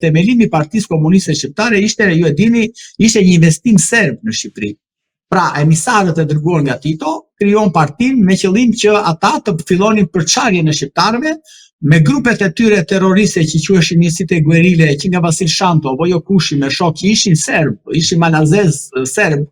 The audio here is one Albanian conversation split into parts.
Themelimi i Partisë Komuniste Shqiptare ishte, ju e dini, ishte një investim serb në Shqipëri. Pra, emisarët e dërguar nga Tito krijuan partinë me qëllim që ata të fillonin përçarjen e shqiptarëve me grupet e tyre terroriste që quheshin njësitë guerile që nga Vasil Shanto, Vojo Kushi me shokë që ishin serb, ishin malazez serb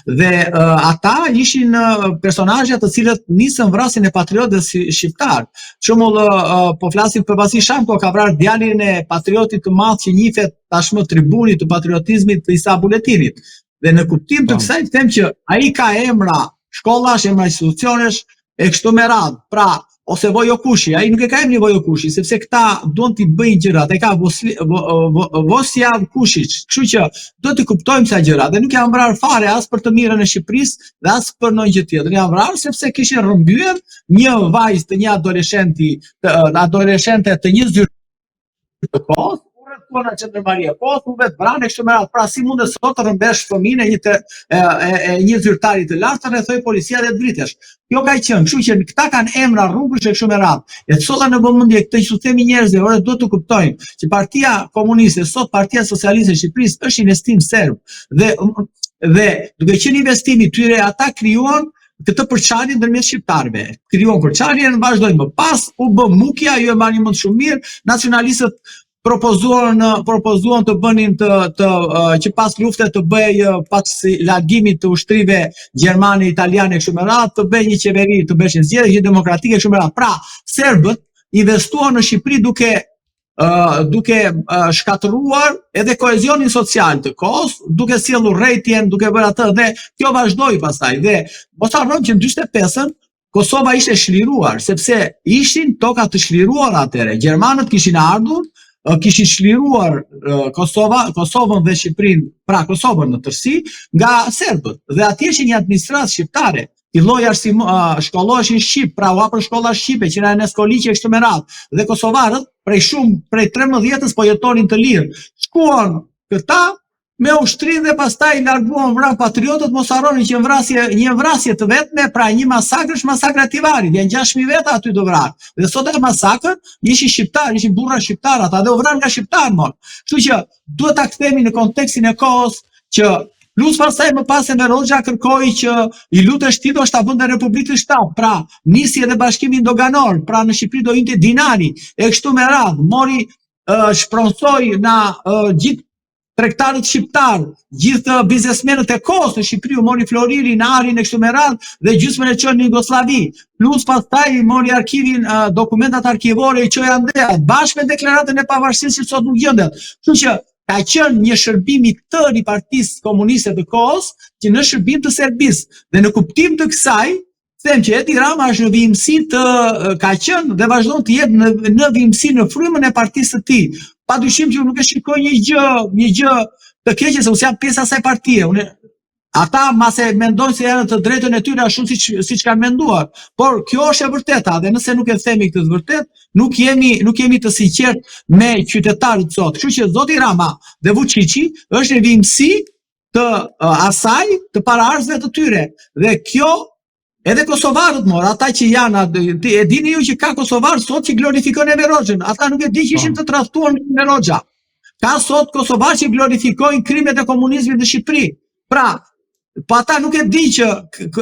dhe uh, ata ishin personazhe të cilët nisën vrasjen e patriotëve shqiptar. Shembull, uh, po flasim për Vasil Shanto, ka vrarë djalin e patriotit të madh që njihet tashmë tribunit të patriotizmit të Isa Buletinit. Dhe në kuptim të po. kësaj them që ai ka emra shkollash, emra institucionesh e kështu me radhë. Pra, ose Vojo Kushi, ai nuk e ka emrin Vojo Kushi, sepse këta duan t'i bëjnë gjërat, e ka Vosli, vo, vo, Vosjav Kushiç. Kështu që do t'i kuptojmë ca gjëra dhe nuk janë vrarë fare as për të mirën e Shqipërisë dhe as për ndonjë gjë tjetër. Janë vrarë sepse kishin rrëmbyer një vajzë të një adoleshenti, të adoleshente të një zyrtari të kohës, u rrethuan në xhandarmëria e kohës, u vetëvranë e kështu me radhë. Pra si mundet sot të rrëmbesh fëmijën e një të e, e, e një zyrtari të lartë, të rrethojë policia dhe të vritesh. Kjo ka qenë, kështu që këta kanë emra rrugësh e kështu me radhë. E solla në vëmendje këtë që u themi njerëzve, ore duhet të kuptojnë që Partia Komuniste sot Partia Socialiste e Shqipërisë është investim serb dhe dhe duke qenë investim i tyre ata krijuan këtë përçarje ndërmjet shqiptarëve. Krijuan përçarjen, vazhdoi më pas, u bë Mukja, ju e mbani mend shumë mirë, nacionalistët propozuan propozuan të bënin të të që pas lufte të bëhej pas largimit të ushtrive gjermane, italiane kështu me radhë, të bëhej një qeveri, të bëheshin zgjedhje demokratike kështu me radhë. Pra, serbët investuan në Shqipëri duke duke shkatërruar edhe kohezionin social të kohës, duke sjellë urrejtjen, duke bërë atë dhe kjo vazhdoi pastaj dhe mos harrojmë që në 45-ën Kosova ishte çliruar, sepse ishin toka të çliruara atëherë. Gjermanët kishin ardhur, kishin çliruar Kosova, Kosovën dhe Shqipërinë, pra Kosovën në tërësi, nga serbët. Dhe atje ishte një administratë shqiptare. Filloi arsim shkolloheshin shqip, pra u hapën shkolla shqipe që nga Enes Koliqi e kështu me radhë. Dhe kosovarët prej shumë prej 13-ës po jetonin të lirë. Shkuan këta me ushtrinë dhe pastaj larguan vranë patriotët, mos harroni që vrasje, një vrasje të vetme, pra një masakër është masakra e Tivarit, janë 6000 veta aty të vrarë. Dhe sot ajo masakër ishin shqiptarë, ishin burra shqiptarë ata dhe u vranë nga shqiptarë mor. Kështu që duhet ta kthehemi në kontekstin e kohës që plus pastaj më pas Enver Hoxha kërkoi që i lutesh Titos ta bënte Republikë të shtatë, pra nisi edhe bashkimin doganor, pra në Shqipëri do hynte dinari e kështu me radhë, mori uh, shpronësoi na uh, gjithë tregtarët shqiptarë, gjithë biznesmenët e kohës në Shqipëri u mori floririn, arin e kështu me radhë dhe gjysmën e çoi në Jugosllavi. Plus pastaj i mori arkivin, dokumentat arkivore i çoi andej, bashkë me deklaratën e pavarësisë që sot nuk gjendet. Kështu që ka qenë një shërbim i tërë i Partisë Komuniste të kohës që në shërbim të Serbisë. Dhe në kuptim të kësaj, them që Edi Rama është në vijimësi të ka qenë dhe vazhdon të jetë në në vijimësi në frymën e partisë së tij. Pa dyshim që unë nuk e shikoj një gjë, një gjë të keqe se unë jam pjesë e asaj partie. Unë ata mase mendojnë se janë të drejtën e tyre ashtu siç siç kanë menduar. Por kjo është e vërteta dhe nëse nuk e themi këtë të vërtetë, nuk jemi nuk jemi të sinqertë me qytetarët sot. Kështu që zoti Rama dhe Vuçiçi është në vijimësi të asaj të paraardhësve të tyre. Dhe kjo edhe kosovarët mor, ata që janë, ti e dini ju që ka kosovarë sot që glorifikojnë Enver Hoxhën, ata nuk e di që ishin po. të tradhtuar nga Enver Hoxha. Ka sot kosovarë që glorifikojnë krimet e komunizmit në Shqipëri. Pra, po ata nuk e di që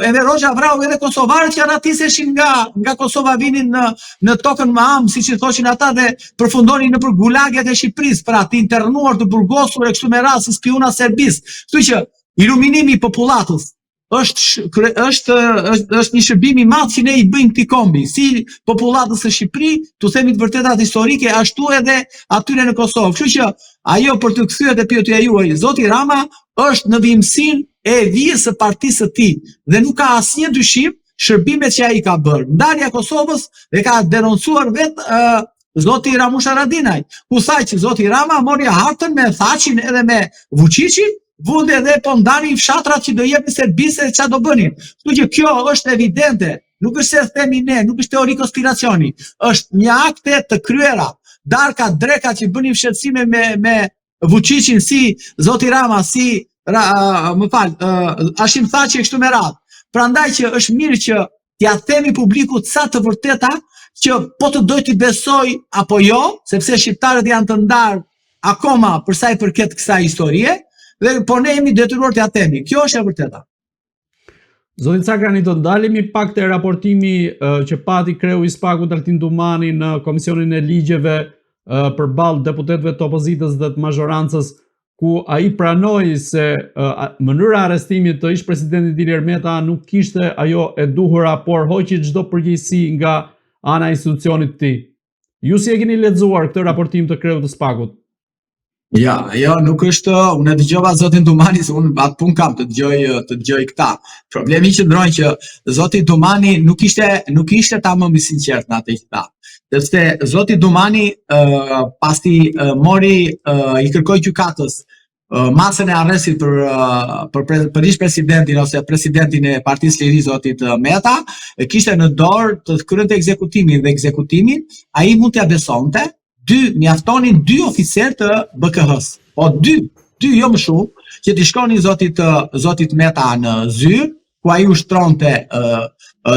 Enver Hoxha vrau edhe kosovarët që arratiseshin nga nga Kosova vinin në në tokën amë, siç i thoshin ata dhe përfundonin nëpër gulaget e Shqipërisë, pra të internuar, të burgosur e kështu me radhë si spiuna të Serbisë. Kështu që iluminimi i popullatës është është është është një shërbim i madh që ne i bëjmë këtij kombi, si popullatës së Shqipërisë, t'u themi të vërtetat historike, ashtu edhe atyre në Kosovë. Kështu që ajo për t'u kthyer te pyetja juaj, zoti Rama është në vijimësinë e vijës së partisë së tij dhe nuk ka asnjë dyshim shërbimet që ai ka bërë. Ndarja e Kosovës e ka denoncuar vetë uh, zoti Ramush Haradinaj, ku tha që zoti Rama mori hartën me Thaçin edhe me Vuçiçin, vunë edhe po ndanin fshatrat që do jepnin Serbisë e ça do bënin. Kështu që kjo është evidente, nuk është se themi ne, nuk është teori konspiracioni, është një akte të kryera, darka, dreka që bënin fshehtësime me, me Vuçiçin si zoti Rama, si ra, më fal, uh, Hashim Thaçi e kështu me radhë. Prandaj që është mirë që t'ia themi publikut ca të vërteta që po të dojë t'i besojë apo jo, sepse shqiptarët janë të ndarë akoma për sa i përket kësaj historie, dhe por ne jemi detyruar t'ia themi. Kjo është e vërteta. Zoti Cakrani, do të ndalemi pak te raportimi që pati kreu i SPAK-ut Altin Dumani në Komisionin e Ligjeve përballë deputetëve të opozitës dhe të mazhorancës, ku ai pranoi se mënyra e arrestimit të ish presidentit Ilir Meta nuk ishte ajo e duhura, por hoqi çdo përgjegjësi nga ana e institucionit të tij. Ju si e keni lexuar këtë raportim të kreut të SPAK-ut? Ja, jo, nuk është, unë e dëgjova zotin Dumani se unë atë punë kam të dëgjoj të dëgjoj këta. Problemi qëndron që zoti Dumani nuk ishte nuk ishte tamam i sinqert në atë që tha. Sepse zoti Dumani uh, pasi uh, mori uh, i kërkoi gjykatës uh, masën e arrestit për uh, për pre, për ish presidentin ose presidentin e Partisë Lirisë zotit Meta, e kishte në dorë të kryente ekzekutimin dhe ekzekutimin ai mund t'ia besonte dy mjaftonin dy oficerë të BKH-së. Po dy, dy jo më shumë, që t'i shkonin zotit zotit Meta në zyrë, ku ai ushtronte uh,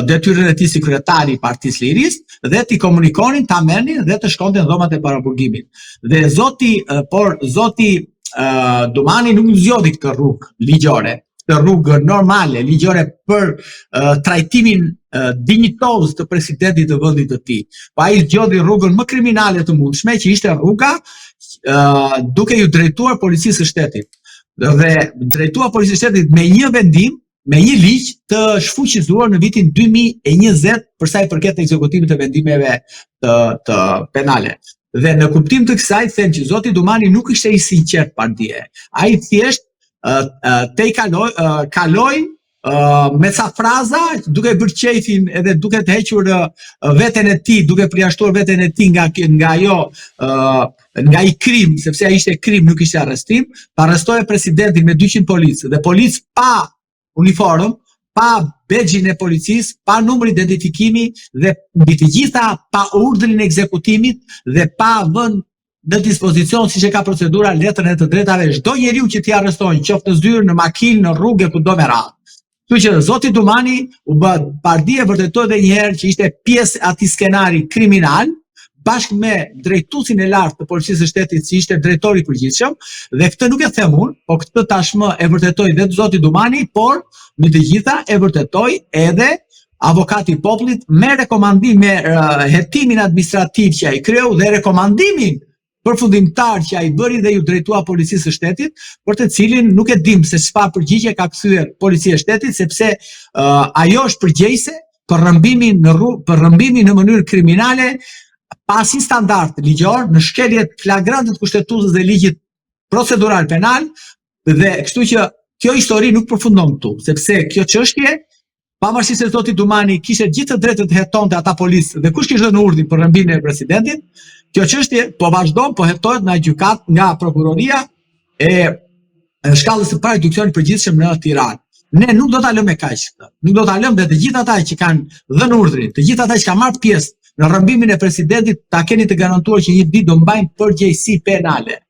detyrën e tij si kryetar i Partisë Lirisë dhe t'i komunikonin ta merrnin dhe të shkonte në dhomat e paraburgimit. Dhe zoti por zoti uh, Dumani nuk zgjodhi këtë rrugë ligjore, këtë rrugë normale, ligjore për uh, trajtimin uh, dinjitoz të presidentit të vendit të tij. Po ai zgjodhi rrugën më kriminale të mundshme, që ishte rruga uh, duke iu drejtuar policisë së shtetit. Dhe drejtua policisë së shtetit me një vendim, me një ligj të shfuqizuar në vitin 2020 për sa i përket ekzekutimit të vendimeve të, të penale. Dhe në kuptim të kësaj them që zoti Dumani nuk ishte i sinqert pardje. Ai thjesht te kaloi kaloi me ca fraza duke bërë qejfin edhe duke të hequr veten e tij, duke përjashtuar veten e tij nga nga ajo nga ai krim, sepse ai ishte krim, nuk ishte arrestim, të arrestoje presidentin me 200 policë dhe policë pa uniformë, pa bexhin e policisë, pa numër identifikimi dhe mbi të gjitha pa urdhrin e ekzekutimit dhe pa vënë në dispozicion siç e ka procedura letrën e të drejtave çdo njeriu që ti arreston, qoftë në zyrë, në makinë, në rrugë e kudo me radhë. Kështu që zoti Dumani u bë pardje vërtetoi edhe një herë që ishte pjesë e atij skenari kriminal, bashkë me drejtuesin e lartë të policisë së shtetit, si ishte drejtori i përgjithshëm, dhe këtë nuk e them unë, po këtë tashmë e vërtetoi vetë zoti Dumani, por mbi të gjitha e vërtetoi edhe avokati i popullit me rekomandim me uh, hetimin administrativ që ai kreu dhe rekomandimin përfundimtar që ai bëri dhe iu drejtua policisë së shtetit, për të cilin nuk e dim se çfarë përgjigje ka kthyer policia e shtetit, sepse uh, ajo është përgjegjëse për rrëmbimin në rrugë, për rrëmbimin në mënyrë kriminale pa asnjë standard ligjor, në shkelje flagrante të kushtetutës dhe ligjit procedural penal dhe kështu që kjo histori nuk përfundon këtu, sepse kjo çështje Pavarësisht se zoti Dumani kishte gjithë të drejtën të hetonte ata policë dhe kush kishte dhënë urdhrin për rrëmbimin e presidentit, kjo çështje po vazhdon, po hetohet nga gjykat, nga prokuroria e shkallës së parë juridiksionit të përgjithshëm në Tiranë. Ne nuk do ta lëmë me kaq këtë. Nuk do ta lëmë dhe të gjithë ata që kanë dhënë urdhrin, të gjithë ata që kanë marrë pjesë në rrëmbimin e presidentit, ta keni të garantuar që një ditë do mbajnë përgjegjësi penale.